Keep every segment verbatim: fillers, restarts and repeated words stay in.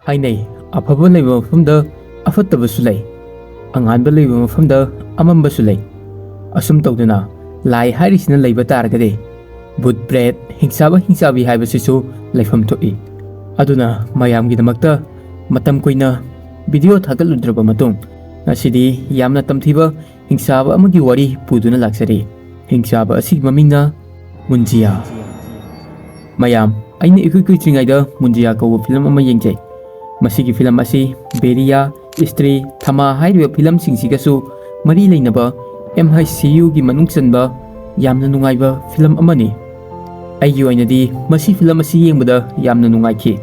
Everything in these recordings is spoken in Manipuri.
ꯍꯥꯏꯅꯩ, ꯑꯐꯕ ꯂꯩꯕ ꯃꯐꯝꯗ ꯑꯐꯠꯇꯕꯁꯨ ꯂꯩ, ꯑꯉꯥꯟꯕ ꯂꯩꯕ ꯃꯐꯝꯗ ꯑꯃꯝꯕꯁꯨ ꯂꯩ꯫ ꯑꯁꯨꯝ ꯇꯧꯗꯅ ꯂꯥꯏ ꯍꯥꯏꯔꯤꯁꯤꯅ ꯂꯩꯕ ꯇꯥꯔꯒꯗꯤ ꯚꯨꯠ ꯄ꯭ꯔꯦꯠ, ꯍꯤꯡꯆꯥꯕ ꯍꯤꯡꯆꯥꯕꯤ ꯍꯥꯏꯕꯁꯤꯁꯨ ꯂꯩꯐꯝ ꯊꯣꯛꯏ꯫ ꯑꯗꯨꯅ ꯃꯌꯥꯝꯒꯤꯗꯃꯛꯇ ꯃꯇꯝ ꯀꯨꯏꯅ ꯚꯤꯗꯤꯑꯣ ꯊꯥꯒꯠꯂꯨꯗ꯭ꯔꯕ ꯃꯇꯨꯡ, ꯉꯁꯤꯗꯤ ꯌꯥꯝꯅ ꯇꯝꯊꯤꯕ ꯍꯤꯡꯆꯥꯕ ꯑꯃꯒꯤ ꯋꯥꯔꯤ ꯄꯨꯗꯨꯅ ꯂꯥꯛꯆꯔꯤ꯫ ꯍꯤꯡꯆꯥꯕ ꯑꯁꯤꯒꯤ ꯃꯃꯤꯡꯅ ꯃꯨꯟꯖꯤꯌꯥ꯫ ꯃꯌꯥꯝ, ꯑꯩꯅ ꯏꯀꯨꯏ ꯀꯨꯏꯗ꯭ꯔꯤꯉꯩꯗ ꯃꯨꯟꯖꯤꯌꯥ ꯀꯧꯕ ꯐꯤꯂꯝ ꯑꯃ ꯌꯦꯡꯖꯩ꯫ ꯃꯁꯤꯒꯤ ꯐꯤꯂꯝ ꯑꯁꯤ ꯕꯦꯔꯤꯌꯥ, ꯏꯁꯇ꯭ꯔꯤ, ꯊꯃꯥ ꯍꯥꯏꯔꯤꯕ ꯐꯤꯂꯝꯁꯤꯡꯁꯤꯒꯁꯨ ꯃꯔꯤ ꯂꯩꯅꯕ ꯑꯦꯝ ꯑꯥꯏ ꯁꯤ ꯌꯨꯒꯤ ꯃꯅꯨꯡ ꯆꯟꯕ ꯌꯥꯝꯅ ꯅꯨꯡꯉꯥꯏꯕ ꯐꯤꯂꯝ ꯑꯃꯅꯤ꯫ ꯑꯩꯒꯤ ꯑꯣꯏꯅꯗꯤ ꯃꯁꯤ ꯐꯤꯂꯝ ꯑꯁꯤ ꯌꯦꯡꯕꯗ ꯌꯥꯝꯅ ꯅꯨꯡꯉꯥꯏꯈꯤ꯫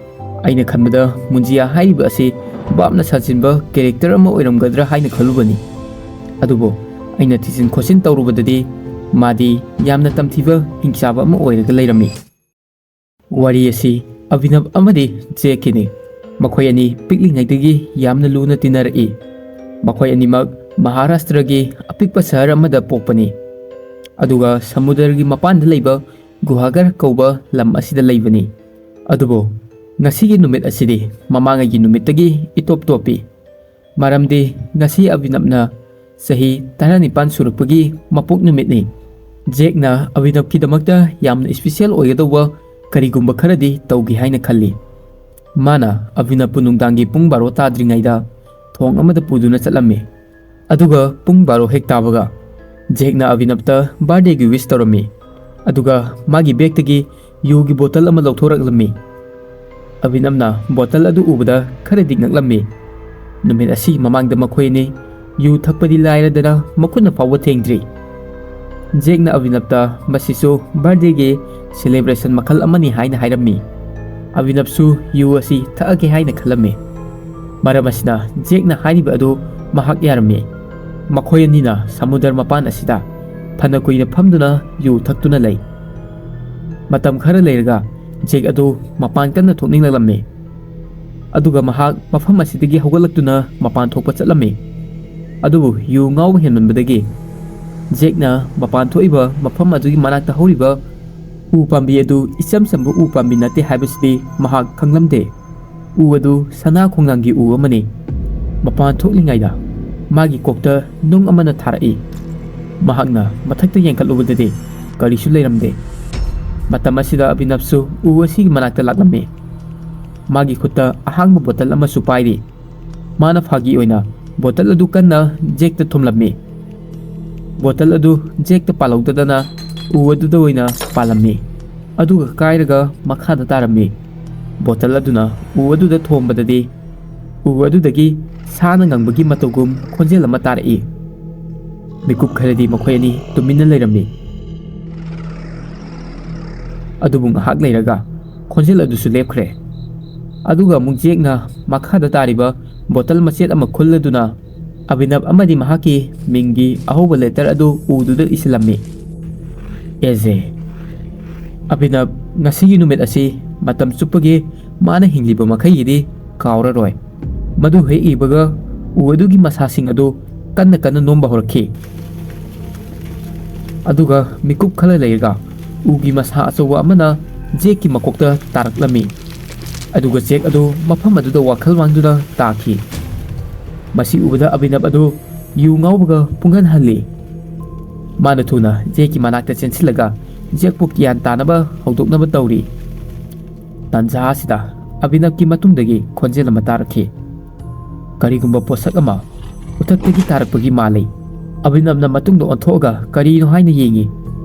ꯑꯩꯅ ꯈꯟꯕꯗ ꯃꯨꯟꯖꯤꯌꯥ ꯍꯥꯏꯔꯤꯕ ꯑꯁꯤ ꯚꯥꯞꯅ ꯁꯥꯖꯤꯟꯕ ꯀꯦꯔꯦꯛꯇꯔ ꯑꯃ ꯑꯣꯏꯔꯝꯒꯗ꯭ꯔꯥ ꯍꯥꯏꯅ ꯈꯜꯂꯨꯕꯅꯤ꯫ ꯑꯗꯨꯕꯨ ꯑꯩꯅ ꯊꯤꯖꯤꯟ ꯈꯣꯠꯆꯤꯟ ꯇꯧꯔꯨꯕꯗꯗꯤ ꯃꯥꯗꯤ ꯌꯥꯝꯅ ꯇꯝꯊꯤꯕ ꯍꯤꯡꯆꯥꯕ ꯑꯃ ꯑꯣꯏꯔꯒ ꯂꯩꯔꯝꯃꯤ꯫ ꯋꯥꯔꯤ ꯑꯁꯤ ꯑꯚꯤꯅꯕ ꯑꯃꯗꯤ ꯖꯦꯛꯀꯤꯅꯤ꯫ ꯃꯈꯣꯏ ꯑꯅꯤ ꯄꯤꯛꯂꯤꯉꯩꯗꯒꯤ ꯌꯥꯝꯅ ꯂꯨꯅ ꯇꯤꯟꯅꯔꯛꯏ꯫ ꯃꯈꯣꯏ ꯑꯅꯤꯃꯛ ꯃꯍꯥꯔꯥꯁꯇ꯭ꯔꯒꯤ ꯑꯄꯤꯛꯄ ꯁꯍꯔ ꯑꯃꯗ ꯄꯣꯛꯄꯅꯤ, ꯑꯗꯨꯒ ꯁꯃꯨꯗ꯭ꯔꯒꯤ ꯃꯄꯥꯟꯗ ꯂꯩꯕ ꯒꯨꯍꯥꯒꯔ ꯀꯧꯕ ꯂꯝ ꯑꯁꯤꯗ ꯂꯩꯕꯅꯤ꯫ ꯑꯗꯨꯕꯨ ꯉꯁꯤꯒꯤ ꯅꯨꯃꯤꯠ ꯑꯁꯤꯗꯤ ꯃꯃꯥꯡꯉꯩꯒꯤ ꯅꯨꯃꯤꯠꯇꯒꯤ ꯏꯇꯣꯞ ꯇꯣꯞꯄꯤ꯫ ꯃꯔꯝꯗꯤ ꯉꯁꯤ ꯑꯚꯤꯅꯕꯅ ꯆꯍꯤ ꯇꯔꯥꯅꯤꯄꯥꯟ ꯁꯨꯔꯛꯄꯒꯤ ꯃꯄꯣꯛ ꯅꯨꯃꯤꯠꯅꯤ꯫ ꯖꯦꯛꯅ ꯑꯚꯤꯅꯕꯀꯤꯗꯃꯛꯇ ꯌꯥꯝꯅ ꯏꯁꯄꯤꯁꯦꯜ ꯑꯣꯏꯒꯗꯧꯕ ꯀꯔꯤꯒꯨꯝꯕ ꯈꯔꯗꯤ ꯇꯧꯒꯦ ꯍꯥꯏꯅ ꯈꯜꯂꯤ꯫ ꯃꯥꯅ ꯑꯚꯤꯅꯕꯄꯨ ꯅꯨꯡꯗꯥꯡꯒꯤ ꯄꯨꯡ ꯕꯥꯔꯣ ꯇꯥꯗ꯭ꯔꯤꯉꯩꯗ ꯊꯣꯡ ꯑꯃꯗ ꯄꯨꯗꯨꯅ ꯆꯠꯂꯝꯃꯤ꯫ ꯑꯗꯨꯒ ꯄꯨꯡ ꯕꯥꯔꯣ ꯍꯦꯛ ꯇꯥꯕꯒ ꯖꯦꯛꯅ ꯑꯚꯤꯅꯕꯇ ꯕꯥꯔꯗꯦꯒꯤ ꯋꯤꯁ ꯇꯧꯔꯝꯃꯤ꯫ ꯑꯗꯨꯒ ꯃꯥꯒꯤ ꯕꯦꯒꯇꯒꯤ ꯌꯨꯒꯤ ꯕꯣꯇꯜ ꯑꯃ ꯂꯧꯊꯣꯔꯛꯂꯝꯃꯤ꯫ ꯑꯚꯤꯅꯕꯅ ꯕꯣꯇꯜ ꯑꯗꯨ ꯎꯕꯗ ꯈꯔꯗꯤ ꯉꯛꯂꯝꯃꯤ꯫ ꯅꯨꯃꯤꯠ ꯑꯁꯤꯒꯤ ꯃꯃꯥꯡꯗ ꯃꯈꯣꯏ ꯑꯅꯤ ꯌꯨ ꯊꯛꯄꯗꯤ ꯂꯥꯏꯔꯗꯅ ꯃꯈꯨꯠꯅ ꯐꯥꯎꯕ ꯊꯦꯡꯗ꯭ꯔꯤ꯫ ꯖꯦꯛꯅ ꯑꯚꯤꯅꯕꯇ ꯃꯁꯤꯁꯨ ꯕꯥꯔꯗꯦꯒꯤ ꯁꯦꯂꯦꯕ꯭ꯔꯦꯁꯟ ꯃꯈꯜ ꯑꯃꯅꯤ ꯍꯥꯏꯅ ꯍꯥꯏꯔꯝꯃꯤ꯫ ꯑꯚꯤꯅꯕꯁꯨ ꯌꯨ ꯑꯁꯤ ꯊꯛꯑꯒꯦ ꯍꯥꯏꯅ ꯈꯜꯂꯝꯃꯤ꯫ ꯃꯔꯝ ꯑꯁꯤꯅ ꯖꯦꯛꯅ ꯍꯥꯏꯔꯤꯕ ꯑꯗꯨ ꯃꯍꯥꯛ ꯌꯥꯔꯝꯃꯤ꯫ ꯃꯈꯣꯏ ꯑꯅꯤꯅ ꯁꯃꯨꯗ꯭ꯔ ꯃꯄꯥꯟ ꯑꯁꯤꯗ ꯐꯅ ꯀꯨꯏꯅ ꯐꯝꯗꯨꯅ ꯌꯨ ꯊꯛꯇꯨꯅ ꯂꯩ꯫ ꯃꯇꯝ ꯈꯔ ꯂꯩꯔꯒ ꯖꯦꯛ ꯑꯗꯨ ꯃꯄꯥꯟ ꯀꯟꯅ ꯊꯣꯛꯅꯤꯡꯂꯛꯂꯝꯃꯤ꯫ ꯑꯗꯨꯒ ꯃꯍꯥꯛ ꯃꯐꯝ ꯑꯁꯤꯗꯒꯤ ꯍꯧꯒꯠꯂꯛꯇꯨꯅ ꯃꯄꯥꯟ ꯊꯣꯛꯄ ꯆꯠꯂꯝꯃꯤ꯫ ꯑꯗꯨꯕꯨ ꯌꯨ ꯉꯥꯎꯕ ꯍꯦꯟꯃꯟꯕꯗꯒꯤ ꯖꯦꯛꯅ ꯃꯄꯥꯟ ꯊꯣꯛꯏꯕ ꯃꯐꯝ ꯑꯗꯨꯒꯤ ꯃꯅꯥꯛꯇ ꯍꯧꯔꯤꯕ ꯎ ꯄꯥꯝꯕꯤ ꯑꯗꯨ ꯏꯆꯝ ꯆꯝꯕ ꯎ ꯄꯥꯝꯕꯤ ꯅꯠꯇꯦ ꯍꯥꯏꯕꯁꯤꯗꯤ ꯃꯍꯥꯛ ꯈꯪꯂꯝꯗꯦ꯫ ꯎ ꯑꯗꯨ ꯁꯅꯥ ꯈꯣꯡꯅꯥꯡꯒꯤ ꯎ ꯑꯃꯅꯤ꯫ ꯃꯄꯥꯟ ꯊꯣꯛꯂꯤꯉꯩꯗ ꯃꯥꯒꯤ ꯀꯣꯛꯇ ꯅꯨꯡ ꯑꯃꯅ ꯊꯥꯔꯛꯏ꯫ ꯃꯍꯥꯛꯅ ꯃꯊꯛꯇ ꯌꯦꯡꯈꯠꯂꯨꯕꯗꯗꯤ ꯀꯔꯤꯁꯨ ꯂꯩꯔꯝꯗꯦ꯫ ꯃꯇꯝ ꯑꯁꯤꯗ ꯑꯕꯤꯅꯕꯁꯨ ꯎ ꯑꯁꯤꯒꯤ ꯃꯅꯥꯛꯇ ꯂꯥꯛꯂꯝꯃꯤ꯫ ꯃꯥꯒꯤ ꯈꯨꯠꯇ ꯑꯍꯥꯡꯕ ꯕꯣꯇꯜ ꯑꯃꯁꯨ ꯄꯥꯏꯔꯤ꯫ ꯃꯥꯅ ꯐꯥꯒꯤ ꯑꯣꯏꯅ ꯕꯣꯇꯜ ꯑꯗꯨ ꯀꯟꯅ ꯖꯦꯛꯇ ꯊꯨꯝꯂꯝꯃꯤ꯫ ꯕꯣꯇꯜ ꯑꯗꯨ ꯖꯦꯛꯇ ꯄꯥꯜꯍꯧꯗꯗꯅ ꯎ ꯑꯗꯨꯗ ꯑꯣꯏꯅ ꯄꯥꯜꯂꯝꯃꯤ꯫ ꯑꯗꯨꯒ ꯀꯥꯏꯔꯒ ꯃꯈꯥꯗ ꯇꯥꯔꯝꯃꯤ꯫ ꯕꯣꯇꯜ ꯑꯗꯨꯅ ꯎ ꯑꯗꯨꯗ ꯊꯣꯝꯕꯗꯗꯤ ꯎ ꯑꯗꯨꯗꯒꯤ ꯁꯥꯅ ꯉꯪꯕꯒꯤ ꯃꯇꯧꯒꯨꯝ ꯈꯣꯟꯖꯦꯜ ꯑꯃ ꯇꯥꯔꯛꯏ꯫ ꯃꯤꯀꯨꯞ ꯈꯔꯗꯤ ꯃꯈꯣꯏ ꯑꯅꯤ ꯇꯨꯃꯤꯟꯅ ꯂꯩꯔꯝꯃꯤ꯫ ꯑꯗꯨꯕꯨ ꯉꯥꯏꯍꯥꯛ ꯂꯩꯔꯒ ꯈꯣꯟꯖꯦꯜ ꯑꯗꯨꯁꯨ ꯂꯦꯞꯈ꯭ꯔꯦ꯫ ꯑꯗꯨꯒ ꯑꯃꯨꯛ ꯖꯦꯛꯅ ꯃꯈꯥꯗ ꯇꯥꯔꯤꯕ ꯕꯣꯇꯜ ꯃꯆꯦꯠ ꯑꯃ ꯈꯨꯜꯂꯗꯨꯅ ꯑꯕꯤꯅꯕ ꯑꯃꯗꯤ ꯃꯍꯥꯛꯀꯤ ꯃꯤꯡꯒꯤ ꯑꯍꯧꯕ ꯂꯦꯇꯔ ꯑꯗꯨ ꯎꯗꯨꯗ ꯏꯁꯤꯜꯂꯝꯃꯤ꯫ ꯑꯦꯖꯦ꯫ ꯑꯕꯤꯅꯕ ꯉꯁꯤꯒꯤ ꯅꯨꯃꯤꯠ ꯑꯁꯤ ꯃꯇꯝ ꯆꯨꯞꯄꯒꯤ ꯃꯥꯅ ꯍꯤꯡꯂꯤꯕ ꯃꯈꯩꯒꯤꯗꯤ ꯀꯥꯎꯔꯔꯣꯏ꯫ ꯃꯗꯨ ꯍꯦꯛ ꯏꯕꯒ ꯎ ꯑꯗꯨꯒꯤ ꯃꯁꯥꯁꯤꯡ ꯑꯗꯨ ꯀꯟꯅ ꯀꯟꯅ ꯅꯣꯝꯕ ꯍꯧꯔꯛꯈꯤ꯫ ꯑꯗꯨꯒ ꯃꯤꯀꯨꯞ ꯈꯔ ꯂꯩꯔꯒ ꯎꯒꯤ ꯃꯁꯥ ꯑꯆꯧꯕ ꯑꯃꯅ ꯖꯦꯛꯀꯤ ꯃꯀꯣꯛꯇ ꯇꯥꯔꯛꯂꯝꯃꯤ꯫ ꯑꯗꯨꯒ ꯖꯦꯛ ꯑꯗꯨ ꯃꯐꯝ ꯑꯗꯨꯗ ꯋꯥꯈꯜ ꯃꯥꯡꯗꯨꯅ ꯇꯥꯈꯤ꯫ ꯃꯁꯤ ꯎꯕꯗ ꯑꯕꯤꯅꯕ ꯑꯗꯨ ꯌꯨ ꯉꯥꯎꯕꯒ ꯄꯨꯡꯍꯟ ꯍꯜꯂꯤ꯫ ꯃꯥꯅ ꯊꯨꯅ ꯖꯦꯛꯀꯤ ꯃꯅꯥꯛꯇ ꯆꯦꯟꯁꯤꯜꯂꯒ ꯖꯦꯛꯄꯨ ꯒ꯭ꯌꯥꯟ ꯇꯥꯅꯕ ꯍꯧꯗꯣꯛꯅꯕ ꯇꯧꯔꯤ꯫ ꯇꯥꯟꯖꯥ ꯑꯁꯤꯗ ꯑꯕꯤꯅꯕꯀꯤ ꯃꯇꯨꯡꯗꯒꯤ ꯈꯣꯟꯖꯦꯜ ꯑꯃ ꯇꯥꯔꯛꯈꯤ꯫ ꯀꯔꯤꯒꯨꯝꯕ ꯄꯣꯠꯁꯛ ꯑꯃ ꯎꯊꯛꯇꯒꯤ ꯇꯥꯔꯛꯄꯒꯤ ꯃꯥꯜꯂꯤ꯫ ꯑꯕꯤꯅꯕꯅ ꯃꯇꯨꯡꯗ ꯑꯣꯟꯊꯣꯛꯑꯒ ꯀꯔꯤꯅꯣ ꯍꯥꯏꯅ ꯌꯦꯡꯉꯤ꯫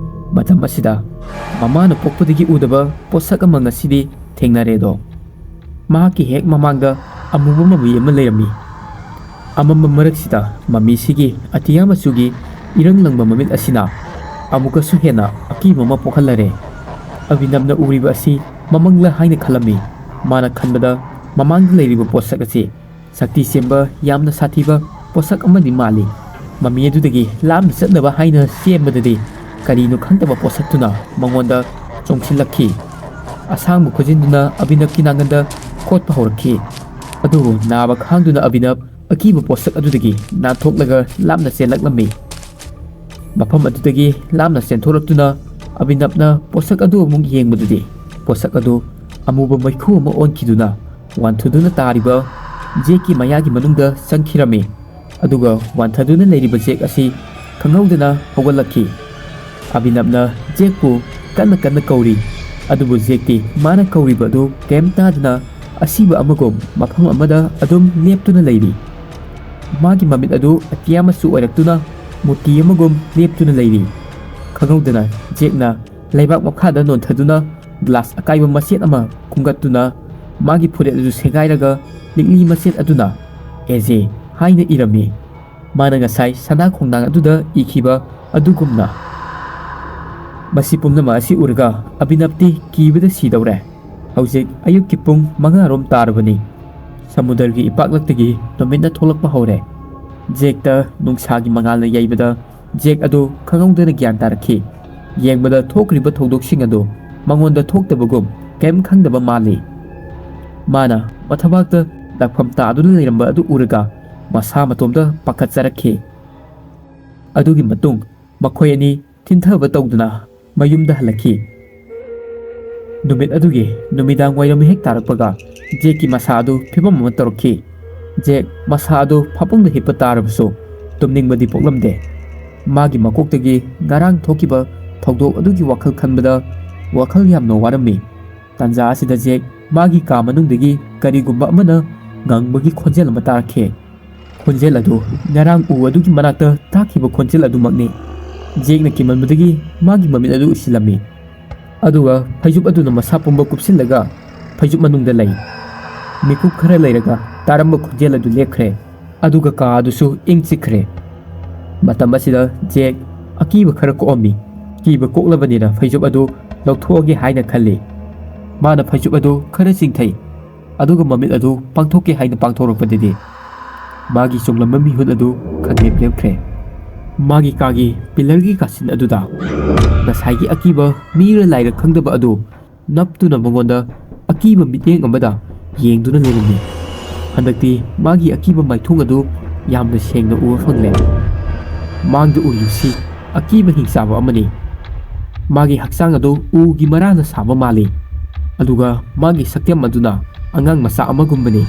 ꯃꯇꯝ ꯑꯁꯤꯗ ꯃꯃꯥꯅ ꯄꯣꯛꯄꯗꯒꯤ ꯎꯗꯕ ꯄꯣꯠꯁꯛ ꯑꯃ ꯉꯁꯤꯗꯤ ꯊꯦꯡꯅꯔꯦꯗꯣ꯫ ꯃꯍꯥꯛꯀꯤ ꯍꯦꯛ ꯃꯃꯥꯡꯗ ꯑꯃꯨꯕ ꯃꯃꯤ ꯑꯃ ꯂꯩꯔꯝꯃꯤ꯫ ꯑꯃꯝꯕ ꯃꯔꯛꯁꯤꯗ ꯃꯃꯤꯁꯤꯒꯤ ꯑꯇꯤꯌꯥ ꯃꯆꯨꯒꯤ ꯏꯔꯪ ꯂꯪꯕ ꯃꯃꯤꯠ ꯑꯁꯤꯅ ꯑꯃꯨꯛꯀꯁꯨ ꯍꯦꯟꯅ ꯑꯀꯤꯕ ꯑꯃ ꯄꯣꯛꯍꯜꯂꯔꯦ꯫ ꯑꯕꯤꯅꯕꯅ ꯎꯔꯤꯕ ꯑꯁꯤ ꯃꯃꯪꯂ ꯍꯥꯏꯅ ꯈꯜꯂꯝꯃꯤ꯫ ꯃꯥꯅ ꯈꯟꯕꯗ ꯃꯃꯥꯡꯗ ꯂꯩꯔꯤꯕ ꯄꯣꯠꯁꯛ ꯑꯁꯤ ꯁꯛꯇꯤ ꯆꯦꯟꯕ ꯌꯥꯝꯅ ꯁꯥꯊꯤꯕ ꯄꯣꯠꯁꯛ ꯑꯃꯗꯤ ꯃꯥꯜꯂꯤ꯫ ꯃꯃꯤ ꯑꯗꯨꯗꯒꯤ ꯂꯥꯞꯅ ꯆꯠꯅꯕ ꯍꯥꯏꯅ ꯆꯦꯟꯕꯗꯗꯤ ꯀꯔꯤꯅꯣ ꯈꯪꯗꯕ ꯄꯣꯠꯁꯛꯇꯨꯅ ꯃꯉꯣꯟꯗ ꯆꯣꯡꯁꯤꯜꯂꯛꯈꯤ꯫ ꯑꯁꯥꯡꯕ ꯈꯨꯖꯤꯟꯗꯨꯅ ꯑꯕꯤꯅꯕꯀꯤ ꯅꯥꯉꯟꯗ ꯈꯣꯠꯄ ꯍꯧꯔꯛꯈꯤ꯫ ꯑꯗꯨꯕꯨ ꯅꯥꯕ ꯈꯥꯡꯗꯨꯅ ꯑꯕꯤꯅꯕ ꯑꯀꯤꯕ ꯄꯣꯠꯁꯛ ꯑꯗꯨꯗꯒꯤ ꯅꯥꯟꯊꯣꯛꯂꯒ ꯂꯥꯞꯅ ꯆꯦꯜꯂꯛꯂꯝꯃꯤ꯫ ꯃꯐꯝ ꯑꯗꯨꯗꯒꯤ ꯂꯥꯞꯅ ꯆꯦꯟꯊꯣꯔꯛꯇꯨꯅ ꯑꯕꯤꯅꯕꯅ ꯄꯣꯠꯁꯛ ꯑꯗꯨ ꯑꯃꯨꯛ ꯌꯦꯡꯕꯗꯗꯤ ꯄꯣꯠꯁꯛ ꯑꯗꯨ ꯑꯃꯨꯕ ꯃꯩꯈꯨ ꯑꯃ ꯑꯣꯟꯈꯤꯗꯨꯅ ꯋꯥꯟꯊꯗꯨꯅ ꯇꯥꯔꯤꯕ ꯖꯦꯛꯀꯤ ꯃꯌꯥꯒꯤ ꯃꯅꯨꯡꯗ ꯆꯪꯈꯤꯔꯝꯃꯤ꯫ ꯑꯗꯨꯒ ꯋꯥꯟꯊꯗꯨꯅ ꯂꯩꯔꯤꯕ ꯖꯦꯛ ꯑꯁꯤ ꯈꯪꯍꯧꯗꯅ ꯍꯧꯒꯠꯂꯛꯈꯤ꯫ ꯑꯕꯤꯅꯕꯅ ꯖꯦꯛꯄꯨ ꯀꯟꯅ ꯀꯟꯅ ꯀꯧꯔꯤ꯫ ꯑꯗꯨꯕꯨ ꯖꯦꯛꯇꯤ ꯃꯥꯅ ꯀꯧꯔꯤꯕ ꯑꯗꯨ ꯀꯔꯤꯝ ꯇꯥꯗꯅ ꯑꯁꯤꯕ ꯑꯃꯒꯨꯝ ꯃꯐꯝ ꯑꯃꯗ ꯑꯗꯨꯝ ꯂꯦꯞꯇꯨꯅ ꯂꯩꯔꯤ꯫ ꯃꯥꯒꯤ ꯃꯃꯤꯠ ꯑꯗꯨ ꯑꯇꯤꯌꯥ ꯃꯆꯨ ꯑꯣꯏꯔꯛꯇꯨꯅ ꯃꯨꯔꯇꯤ ꯑꯃꯒꯨꯝ ꯂꯦꯞꯇꯨꯅ ꯂꯩꯔꯤ꯫ ꯈꯪꯍꯧꯗꯅ ꯖꯦꯛꯅ ꯂꯩꯕꯥꯛ ꯃꯈꯥꯗ ꯅꯣꯟꯊꯗꯨꯅ ꯒ꯭ꯂꯥꯁ ꯑꯀꯥꯏꯕ ꯃꯆꯦꯠ ꯑꯃ ꯈꯨꯝꯒꯠꯇꯨꯅ ꯃꯥꯒꯤ ꯐꯨꯔꯤꯠ ꯑꯗꯨ ꯁꯦꯒꯥꯏꯔꯒ ꯂꯤꯛꯂꯤ ꯃꯆꯦꯠ ꯑꯗꯨꯅ "ꯑꯦꯖꯦ" ꯍꯥꯏꯅ ꯏꯔꯝꯃꯤ꯫ ꯃꯥꯅ ꯉꯁꯥꯏ ꯁꯅꯥ ꯈꯣꯡꯅꯥꯡ ꯑꯗꯨꯗ ꯏꯈꯤꯕ ꯑꯗꯨꯒꯨꯝꯅ꯫ ꯃꯁꯤ ꯄꯨꯝꯅꯃꯛ ꯑꯁꯤ ꯎꯔꯒ ꯑꯕꯤꯅꯕꯇꯤ ꯀꯤꯕꯗ ꯁꯤꯗꯧꯔꯦ꯫ ꯍꯧꯖꯤꯛ ꯑꯌꯨꯛꯀꯤ ꯄꯨꯡ ꯃꯉꯥ ꯔꯣꯝ ꯇꯥꯔꯕꯅꯤ꯫ ꯁꯃꯨꯗ꯭ꯔꯒꯤ ꯏꯄꯥꯛꯂꯛꯇꯒꯤ ꯅꯨꯃꯤꯠꯅ ꯊꯣꯛꯂꯛꯄ ꯍꯧꯔꯦ꯫ ꯖꯦꯛꯇ ꯅꯨꯡꯁꯥꯒꯤ ꯃꯉꯥꯜꯅ ꯌꯩꯕꯗ ꯖꯦꯛ ꯑꯗꯨ ꯈꯪꯍꯧꯗꯅ ꯒ꯭ꯌꯥꯟ ꯇꯥꯔꯛꯈꯤ꯫ ꯌꯦꯡꯕꯗ ꯊꯣꯛꯈ꯭ꯔꯤꯕ ꯊꯧꯗꯣꯛꯁꯤꯡ ꯑꯗꯨ ꯃꯉꯣꯟꯗ ꯊꯣꯛꯇꯕꯒꯨꯝ ꯀꯔꯤꯝ ꯈꯪꯗꯕ ꯃꯥꯜꯂꯤ꯫ ꯃꯥꯅ ꯃꯊꯕꯥꯛꯇ ꯂꯥꯛꯐꯝ ꯇꯥꯗꯨꯅ ꯂꯩꯔꯝꯕ ꯑꯗꯨ ꯎꯔꯒ ꯃꯁꯥ ꯃꯇꯣꯝꯇ ꯄꯥꯈꯠꯆꯔꯛꯈꯤ꯫ ꯑꯗꯨꯒꯤ ꯃꯇꯨꯡ ꯃꯈꯣꯏ ꯑꯅꯤ ꯊꯤꯟꯊꯕ ꯇꯧꯗꯨꯅ ꯃꯌꯨꯝꯗ ꯍꯜꯂꯛꯈꯤ꯫ ꯅꯨꯃꯤꯠ ꯑꯗꯨꯒꯤ ꯅꯨꯃꯤꯗꯥꯡ ꯋꯥꯏꯔꯝ ꯍꯦꯛ ꯇꯥꯔꯛꯄꯒ ꯖꯦꯛꯀꯤ ꯃꯁꯥ ꯑꯗꯨ ꯐꯤꯕꯝ ꯑꯃ ꯇꯧꯔꯛꯈꯤ꯫ ꯖꯦꯛ ꯃꯁꯥ ꯑꯗꯨ ꯐꯃꯨꯡꯗ ꯍꯤꯞꯄ ꯇꯥꯔꯕꯁꯨ ꯇꯨꯝꯅꯤꯡꯕꯗꯤ ꯄꯣꯛꯂꯝꯗꯦ꯫ ꯃꯥꯒꯤ ꯃꯀꯣꯛꯇꯒꯤ ꯉꯔꯥꯡ ꯊꯣꯛꯈꯤꯕ ꯊꯧꯗꯣꯛ ꯑꯗꯨꯒꯤ ꯋꯥꯈꯜ ꯈꯟꯕꯗ ꯋꯥꯈꯜ ꯌꯥꯝꯅ ꯋꯥꯔꯝꯃꯤ꯫ ꯇꯥꯟꯖꯥ ꯑꯁꯤꯗ ꯖꯦꯛ ꯃꯥꯒꯤ ꯀꯥ ꯃꯅꯨꯡꯗꯒꯤ ꯀꯔꯤꯒꯨꯝꯕ ꯑꯃꯅ ꯉꯪꯕꯒꯤ ꯈꯣꯟꯖꯦꯜ ꯑꯃ ꯇꯥꯔꯛꯈꯤ꯫ ꯈꯣꯟꯖꯦꯜ ꯑꯗꯨ ꯉꯔꯥꯡ ꯎ ꯑꯗꯨꯒꯤ ꯃꯅꯥꯛꯇ ꯇꯥꯈꯤꯕ ꯈꯣꯟꯖꯦꯜ ꯑꯗꯨꯃꯛꯅꯤ꯫ ꯖꯦꯛꯅ ꯀꯤꯃꯟꯕꯗꯒꯤ ꯃꯥꯒꯤ ꯃꯃꯤꯠ ꯑꯗꯨ ꯎꯏꯁꯤꯜꯂꯝꯃꯤ꯫ ꯑꯗꯨꯒ ꯐꯩꯖꯨꯞ ꯑꯗꯨꯅ ꯃꯁꯥ ꯄꯨꯝꯕ ꯀꯨꯞꯁꯤꯜꯂꯒ ꯐꯩꯖꯨꯞ ꯃꯅꯨꯡꯗ ꯂꯩ꯫ ꯃꯤꯀꯨꯞ ꯈꯔ ꯂꯩꯔꯒ ꯇꯥꯔꯝꯕ ꯈꯣꯟꯖꯦꯜ ꯑꯗꯨ ꯂꯦꯞꯈ꯭ꯔꯦ꯫ ꯑꯗꯨꯒ ꯀꯥ ꯑꯗꯨꯁꯨ ꯏꯪ ꯆꯤꯛꯈ꯭ꯔꯦ꯫ ꯃꯇꯝ ꯑꯁꯤꯗ ꯖꯦꯛ ꯑꯀꯤꯕ ꯈꯔ ꯀꯣꯛꯑꯝꯃꯤ꯫ ꯀꯤꯕ ꯀꯣꯛꯂꯕꯅꯤꯅ ꯐꯩꯖꯨꯞ ꯑꯗꯨ ꯂꯧꯊꯣꯛꯑꯒꯦ ꯍꯥꯏꯅ ꯈꯜꯂꯤ꯫ ꯃꯥꯅ ꯐꯩꯖꯨꯞ ꯑꯗꯨ ꯈꯔ ꯆꯤꯡꯊꯩ꯫ ꯑꯗꯨꯒ ꯃꯃꯤꯠ ꯑꯗꯨ ꯄꯥꯡꯊꯣꯛꯀꯦ ꯍꯥꯏꯅ ꯄꯥꯡꯊꯣꯔꯛꯄꯗꯗꯤ ꯃꯥꯒꯤ ꯆꯣꯡꯂꯝꯕ ꯃꯤꯍꯨꯠ ꯑꯗꯨ ꯈꯪꯂꯦꯞ ꯂꯦꯞꯈ꯭ꯔꯦ꯫ ꯃꯥꯒꯤ ꯀꯥꯒꯤ ꯄꯤꯂꯔꯒꯤ ꯀꯥꯆꯤꯟ ꯑꯗꯨꯗ ꯉꯁꯥꯏꯒꯤ ꯑꯀꯤꯕ ꯃꯤꯔ ꯂꯥꯏꯔ ꯈꯪꯗꯕ ꯑꯗꯨ ꯅꯞꯇꯨꯅ ꯃꯉꯣꯟꯗ ꯑꯀꯤꯕ ꯃꯤꯠꯌꯦꯡ ꯑꯃꯗ ꯌꯦꯡꯗꯨꯅ ꯂꯩꯔꯝꯃꯤ꯫ ꯍꯟꯗꯛꯇꯤ ꯃꯥꯒꯤ ꯑꯀꯤꯕ ꯃꯥꯏꯊꯣꯡ ꯑꯗꯨ ꯌꯥꯝꯅ ꯁꯦꯡꯅ ꯎꯕ ꯐꯪꯂꯦ꯫ ꯃꯥꯡꯗ ꯎꯔꯤꯕꯁꯤ ꯑꯀꯤꯕ ꯍꯤꯡꯆꯥꯕ ꯑꯃꯅꯤ꯫ ꯃꯥꯒꯤ ꯍꯛꯆꯥꯡ ꯑꯗꯨ ꯎꯒꯤ ꯃꯔꯥꯅ ꯁꯥꯕ ꯃꯥꯜꯂꯤ꯫ ꯑꯗꯨꯒ ꯃꯥꯒꯤ ꯁꯛꯇꯝ ꯑꯗꯨꯅ ꯑꯉꯥꯡ ꯃꯆꯥ ꯑꯃꯒꯨꯝꯕꯅꯤ꯫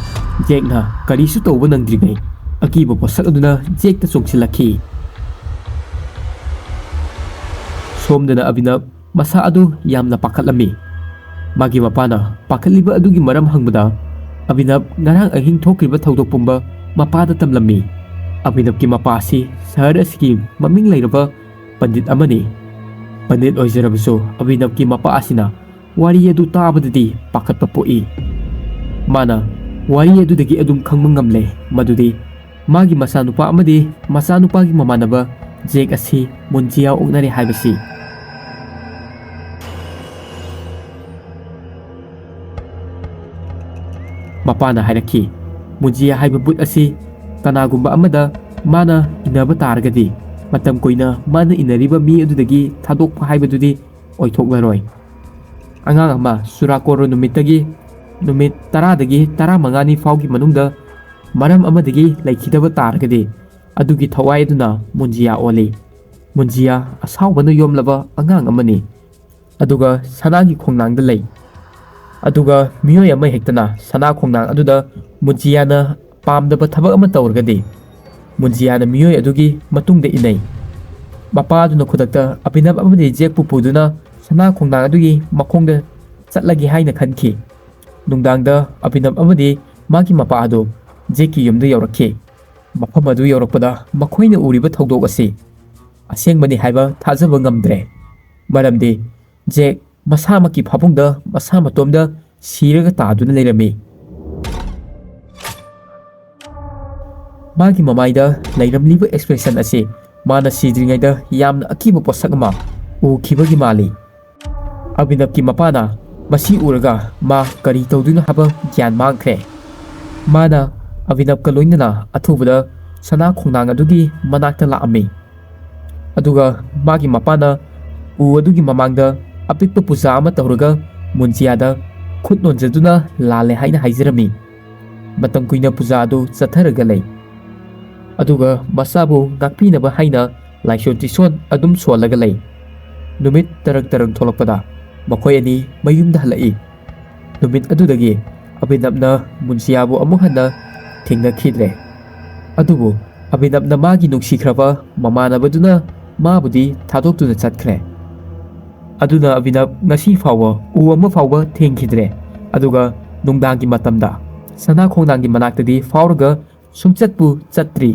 ꯖꯦꯛꯅ ꯀꯔꯤꯁꯨ ꯇꯧꯕ ꯅꯪꯗ꯭ꯔꯤꯉꯩ ꯑꯀꯤꯕ ꯄꯣꯠꯁꯛ ꯑꯗꯨꯅ ꯖꯦꯛꯇ ꯆꯣꯡꯁꯤꯜꯂꯛꯈꯤ꯫ ꯁꯣꯝꯗꯅ ꯑꯕꯤꯅꯕ ꯃꯁꯥ ꯑꯗꯨ ꯌꯥꯝꯅ ꯄꯥꯈꯠꯂꯝꯃꯤ꯫ ꯃꯥꯒꯤ ꯃꯄꯥꯅ ꯄꯥꯈꯠꯂꯤꯕ ꯑꯗꯨꯒꯤ ꯃꯔꯝ ꯍꯪꯕꯗ, ꯑꯕꯤꯅꯕ ꯉꯔꯥꯡ ꯑꯍꯤꯡ ꯊꯣꯛꯈ꯭ꯔꯤꯕ ꯊꯧꯗꯣꯛ ꯄꯨꯝꯕ ꯃꯄꯥꯗ ꯇꯝꯂꯝꯃꯤ꯫ ꯑꯕꯤꯅꯕꯀꯤ ꯃꯄꯥ ꯑꯁꯤ ꯁꯍꯔ ꯑꯁꯤꯒꯤ ꯃꯃꯤꯡ ꯂꯩꯔꯕ ꯄꯟꯗꯤꯠ ꯑꯃꯅꯤ꯫ ꯄꯟꯗꯤꯠ ꯑꯣꯏꯖꯔꯕꯁꯨ, ꯑꯕꯤꯅꯕꯀꯤ ꯃꯄꯥ ꯑꯁꯤꯅ ꯋꯥꯔꯤ ꯑꯗꯨ ꯇꯥꯕꯗꯗꯤ ꯄꯥꯈꯠꯄ ꯄꯣꯛꯏ꯫ ꯃꯥꯅ ꯋꯥꯔꯤ ꯑꯗꯨꯗꯒꯤ ꯑꯗꯨꯝ ꯈꯪꯕ ꯉꯝꯂꯦ ꯃꯗꯨꯗꯤ ꯃꯥꯒꯤ ꯃꯆꯥꯅꯨꯄꯥ ꯑꯃꯗꯤ ꯃꯆꯥꯅꯨꯄꯥꯒꯤ ꯃꯃꯥꯟꯅꯕ ꯖꯦꯛ ꯑꯁꯤ ꯃꯨꯟꯖꯤꯌꯥ ꯑꯣꯛꯅꯔꯦ ꯍꯥꯏꯕꯁꯤ꯫ ꯃꯄꯥꯅ ꯍꯥꯏꯔꯛꯈꯤ, ꯃꯨꯟꯖꯤꯌꯥ ꯍꯥꯏꯕ ꯚꯨꯠ ꯑꯁꯤ ꯀꯅꯥꯒꯨꯝꯕ ꯑꯃꯗ ꯃꯥꯅ ꯏꯟꯅꯕ ꯇꯥꯔꯒꯗꯤ, ꯃꯇꯝ ꯀꯨꯏꯅ ꯃꯥꯅ ꯏꯟꯅꯔꯤꯕ ꯃꯤ ꯑꯗꯨꯗꯒꯤ ꯊꯥꯗꯣꯛꯄ ꯍꯥꯏꯕꯗꯨꯗꯤ ꯑꯣꯏꯊꯣꯛꯂꯔꯣꯏ꯫ ꯑꯉꯥꯡ ꯑꯃ ꯆꯨꯔꯥꯀꯣꯔꯣ ꯅꯨꯃꯤꯠꯇꯒꯤ, ꯅꯨꯃꯤꯠ ꯇꯔꯥꯗꯒꯤ ꯇꯔꯥꯃꯉꯥꯅꯤ ꯐꯥꯎꯒꯤ ꯃꯅꯨꯡꯗ ꯃꯔꯝ ꯑꯃꯗꯒꯤ ꯂꯩꯈꯤꯗꯕ ꯇꯥꯔꯒꯗꯤ, ꯑꯗꯨꯒꯤ ꯊꯋꯥꯏ ꯑꯗꯨꯅ ꯃꯨꯟꯖꯤꯌꯥ ꯑꯣꯜꯂꯤ꯫ ꯃꯨꯟꯖꯤꯌꯥ ꯑꯁꯥꯎꯕꯅ ꯌꯣꯝꯂꯕ ꯑꯉꯥꯡ ꯑꯃꯅꯤ, ꯑꯗꯨꯒ ꯁꯅꯥꯒꯤ ꯈꯣꯡꯅꯥꯡꯗ ꯂꯩ꯫ ꯑꯗꯨꯒ ꯃꯤꯑꯣꯏ ꯑꯃ ꯍꯦꯛꯇꯅ ꯁꯅꯥ ꯈꯣꯡꯅꯥꯡ ꯑꯗꯨꯗ ꯃꯨꯟꯖꯤꯌꯥꯅ ꯄꯥꯝꯗꯕ ꯊꯕꯛ ꯑꯃ ꯇꯧꯔꯒꯗꯤ, ꯃꯨꯟꯖꯤꯌꯥꯅ ꯃꯤꯑꯣꯏ ꯑꯗꯨꯒꯤ ꯃꯇꯨꯡꯗ ꯏꯟꯅꯩ꯫ ꯃꯄꯥ ꯑꯗꯨꯅ ꯈꯨꯗꯛꯇ ꯑꯕꯤꯅꯕ ꯑꯃꯗꯤ ꯖꯦꯛꯄꯨ ꯄꯨꯗꯨꯅ ꯁꯅꯥ ꯈꯣꯡꯅꯥꯡ ꯑꯗꯨꯒꯤ ꯃꯈꯣꯡꯗ ꯆꯠꯂꯒꯦ ꯍꯥꯏꯅ ꯈꯟꯈꯤ꯫ ꯅꯨꯡꯗꯥꯡꯗ ꯑꯕꯤꯅꯕ ꯑꯃꯗꯤ ꯃꯥꯒꯤ ꯃꯄꯥ ꯑꯗꯨ ꯖꯦꯛꯀꯤ ꯌꯨꯝꯗ ꯌꯧꯔꯛꯈꯤ꯫ ꯃꯐꯝ ꯑꯗꯨ ꯌꯧꯔꯛꯄꯗ ꯃꯈꯣꯏꯅ ꯎꯔꯤꯕ ꯊꯧꯗꯣꯛ ꯑꯁꯤ ꯑꯁꯦꯡꯕꯅꯤ ꯍꯥꯏꯕ ꯊꯥꯖꯕ ꯉꯝꯗ꯭ꯔꯦ, ꯃꯔꯝꯗꯤ ꯖꯦꯛ ꯃꯁꯥꯃꯛꯀꯤ ꯐꯃꯨꯡꯗ ꯃꯁꯥ ꯃꯇꯣꯝꯗ ꯁꯤꯔꯒ ꯇꯥꯗꯨꯅ ꯂꯩꯔꯝꯃꯤ꯫ ꯃꯥꯒꯤ ꯃꯃꯥꯏꯗ ꯂꯩꯔꯝꯂꯤꯕ ꯑꯦꯛꯁꯄ꯭ꯔꯦꯁꯟ ꯑꯁꯤ ꯃꯥꯅ ꯁꯤꯗ꯭ꯔꯤꯉꯩꯗ ꯌꯥꯝꯅ ꯑꯀꯤꯕ ꯄꯣꯠꯁꯛ ꯑꯃ ꯎꯈꯤꯕꯒꯤ ꯃꯥꯜꯂꯤ꯫ ꯑꯕꯤꯅꯕꯀꯤ ꯃꯄꯥꯅ ꯃꯁꯤ ꯎꯔꯒ ꯃꯥ ꯀꯔꯤ ꯇꯧꯗꯣꯏꯅꯣ ꯍꯥꯏꯕ ꯒ꯭ꯌꯥꯟ ꯃꯥꯡꯈ꯭ꯔꯦ꯫ ꯃꯥꯅ ꯑꯕꯤꯅꯕꯀ ꯂꯣꯏꯅꯅ ꯑꯊꯨꯕꯗ ꯁꯅꯥ ꯈꯣꯡꯅꯥꯡ ꯑꯗꯨꯒꯤ ꯃꯅꯥꯛꯇ ꯂꯥꯛꯑꯝꯃꯤ꯫ ꯑꯗꯨꯒ ꯃꯥꯒꯤ ꯃꯄꯥꯅ ꯎ ꯑꯗꯨꯒꯤ ꯃꯃꯥꯡꯗ ꯑꯄꯤꯛꯄ ꯄꯨꯖꯥ ꯑꯃ ꯇꯧꯔꯒ ꯃꯨꯟꯖꯤꯌꯥꯗ ꯈꯨꯠ ꯅꯣꯟꯖꯗꯨꯅ ꯂꯥꯜꯂꯦ ꯍꯥꯏꯅ ꯍꯥꯏꯖꯔꯝꯃꯤ꯫ ꯃꯇꯝ ꯀꯨꯏꯅ ꯄꯨꯖꯥ ꯑꯗꯨ ꯆꯠꯊꯔꯒ ꯂꯩ꯫ ꯑꯗꯨꯒ ꯃꯆꯥꯕꯨ ꯉꯥꯛꯄꯤꯅꯕ ꯍꯥꯏꯅ ꯂꯥꯏꯁꯣꯟ ꯇꯤꯁꯣꯟ ꯑꯗꯨꯝ ꯁꯣꯜꯂꯒ ꯂꯩ꯫ ꯅꯨꯃꯤꯠ ꯇꯔꯪ ꯇꯔꯪ ꯊꯣꯛꯂꯛꯄꯗ ꯃꯈꯣꯏ ꯑꯅꯤ ꯃꯌꯨꯝꯗ ꯍꯜꯂꯛꯏ꯫ ꯅꯨꯃꯤꯠ ꯑꯗꯨꯗꯒꯤ ꯑꯕꯤꯅꯕꯅ ꯃꯨꯟꯁꯤꯌꯥꯕꯨ ꯑꯃꯨꯛ ꯍꯟꯅ ꯊꯦꯡꯅꯈꯤꯗ꯭ꯔꯦ꯫ ꯑꯗꯨꯕꯨ ꯑꯕꯤꯅꯕꯅ ꯃꯥꯒꯤ ꯅꯨꯡꯁꯤꯈ꯭ꯔꯕ ꯃꯃꯥꯟꯅꯕꯗꯨꯅ ꯃꯥꯕꯨꯗꯤ ꯊꯥꯗꯣꯛꯇꯨꯅ ꯆꯠꯈ꯭ꯔꯦ꯫ ꯑꯗꯨꯅ ꯑꯕꯤꯅꯕ ꯉꯁꯤ ꯐꯥꯎꯕ ꯎ ꯑꯃ ꯐꯥꯎꯕ ꯊꯦꯡꯈꯤꯗ꯭ꯔꯦ꯫ ꯑꯗꯨꯒ ꯅꯨꯡꯗꯥꯡꯒꯤ ꯃꯇꯝꯗ ꯁꯅꯥ ꯈꯣꯡꯅꯥꯡꯒꯤ ꯃꯅꯥꯛꯇꯗꯤ ꯐꯥꯎꯔꯒ ꯁꯨꯡꯆꯠꯄꯨ ꯆꯠꯇ꯭ꯔꯤ꯫